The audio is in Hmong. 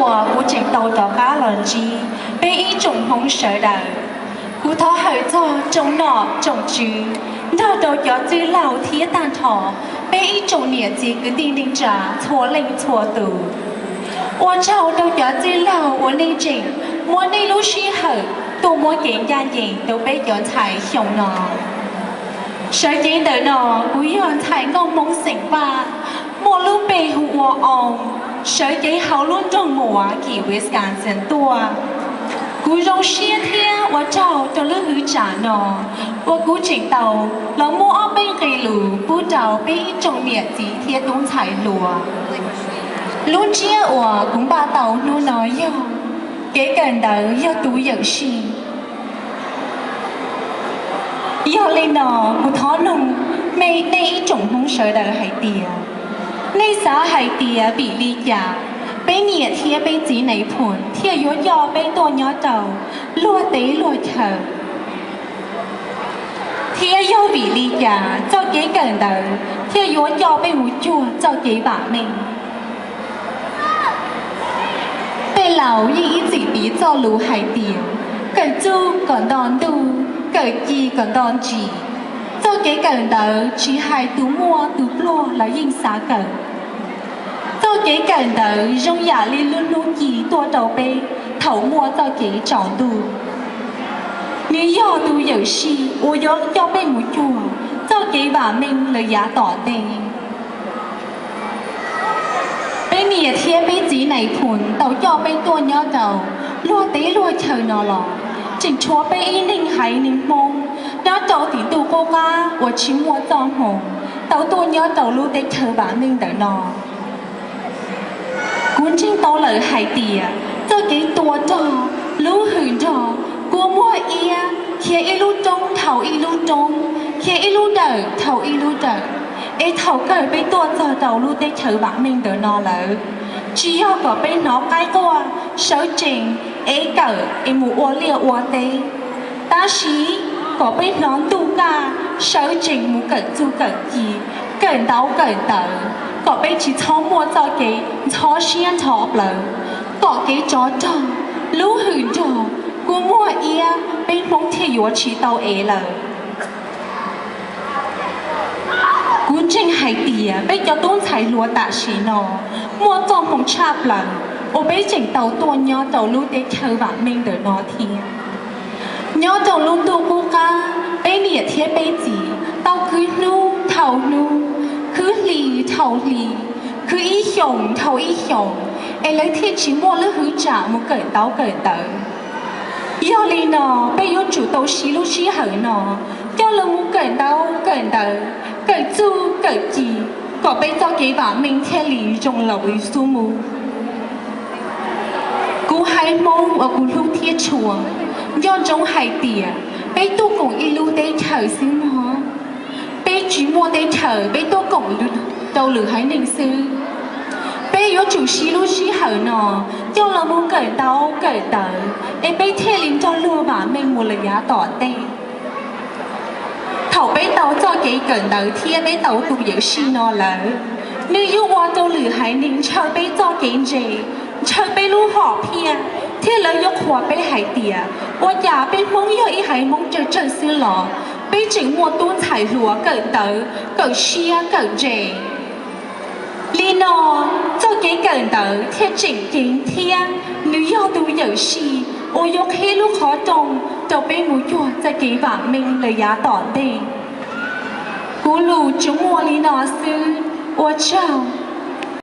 Uas kuv tseem tau rov qab los ntsib peb ib tsoom Hmoob sawv daws. Kuv thov hawm txog tsoom nom tsoom tswv nrog rau cov txwj laug thiab tag nrho peb ib tsoom niam txiv kwv tij neej tsa txhua leej txhua tus. Ua tsaug rau cov txwj laug uas nej tseem muab nej lub sij hawm tuaj muab kev ncaj ncees rau peb cov ntxhais xyoo no. Sawv cev ntawm no kuv yog ntxhais nkauj Hmoob xeem Vaj, muaj lub npe hu ua Oo, sawv cev hauv lub nroog Milwaukee, Wisconsin tuaj. Kuv zoo siab thiab ua tsaug rau lub hwv tsam no uas kuv tseem tau los muab ob peb nqe lus pub rau peb ib tsoom niam txiv thiab tub ntxhais hluas. Lub ntsiab uas kuv npaj tau hnub no yog: Kev kawm ntawv yog tus yawm sij. Yog li no, kuv thov noog nej ib tsoom Hmoob sawv daws hais tias, nej xav hais tias vim li cas peb niam thiab peb txiv Nais Phoo thiaj yuav coj peb tuaj nyob rau luag teb luag chaw? Thiab yog vim li cas txoj kev kawm ntawv thiaj yuav coj peb mus cuag txoj kev vam meej? Tej laus yeej ib txwm piv txoj lus hais tias, kawm txuj kom nto ntuj, kawm ci kom nto ntsis. Txoj kev kawm ntawv tsis hais tus muaj tus pluag los yeej xav kawm. Txoj kev kawm ntawv zoo yam li lub hnub ci tuaj rau peb thaum muaj txoj kev tsaus ntuj. Nws yog tus yawm sij uas yuav coj peb mus cuag txoj kev vam meej lawm yav tom ntej. Peb niam thiab peb txiv Nais Phoo tau coj peb tuaj nyob rau luag teb luag chaw no los tseem tshuav peb ib neeg haiv neeg Hmoob nyob rau tim ntuj qub qab uas tsis muaj txoj hmoo tau tuaj nyob rau lub teb chaws vam meej ntawm no. Kuv ntseeg tau lawm hais tias txoj kev tua rog, lub hwm nrog, kua muag iab, khiav ib lub roob dhau ib lub roob, khiav ib lub dawm dhau ib lub dawm, es thaum kawg peb tuaj txog rau lub teb chaws vam meej ntawm no lawm, tsis yog kom peb hnov qaib quaj sawv tsees es kawm es mus ua liaj ua teb, tab sis kom peb hnov ntuj kaj sawv tsees mus kawm txuj kawm ci, kawm ntaub kawm ntawv, kom peb tsis txhob muaj txoj kev ntxhov siab ntxhov plawv, kom kev tsov rog, lub hwm nrog, kua muag iab peb Hmoob thiaj yuav tsis tau ev lawm. Kuv ntseeg hais tias peb cov tub ntxhais hluas tam sim no muaj txoj hmoo tshaj plaws uas peb tseem tau tuaj nyob rau lub teb chaws vam meej ntawm no thiab. Nyob rau lub ntuj qub qab, peb niam thiab peb txiv tau khwv hnub dhau hnub, khwv hli dhau hli, khwv ib xyoos dhau ib xyoos, es lawv thiaj tsis muaj lub hwv tsam mus kawm ntaub kawm ntawv. Yog li no, peb yuav tsum tau siv lub sij hawm no coj lawv mus kawm ntaub kawm ntawv, kawm txuj kawm ci, kom peb txoj kev vam meej thiaj li zoo laus li xub mus. Kuv haiv Hmoob uas kuv hlub thiab tshua, nco ntsoov hais tias peb tuaj koom ib lub teb chaws xwb mog. Peb tsis muaj teb chaws, peb tuaj koom rau lwm haiv neeg xwb. Peb yuav tsum siv lub sij hawm no coj los mus kawm ntaub kawm ntawv, es peb thiaj li nrog luag vam meej mus lawm yav tom ntej. Thaum peb tau txoj kev kawm ntawv thiab peb tau tus yawm sij no lawm, nws yuav ua rau lwm haiv neeg ntshaw peb txoj kev ntse, ntshaw peb lub hom phiaj, thiab lawv yuav qhuas peb hais tias ua cas peb Hmoob yog ib haiv Hmoob tsawg tsawg xwb los peb tseem muaj tub ntxhais hluas kawm ntawv, kawm siab kawm ntse. Li no, txoj kev kawm ntawv thiaj tseem ceev thiab nws yog tus yawm sij uas yuav qhib lub qhov rooj rau peb mus cuag txoj kev vam meej lawm yav tom ntej. Kuv lus tsuas muaj li no xwb, ua tsaug.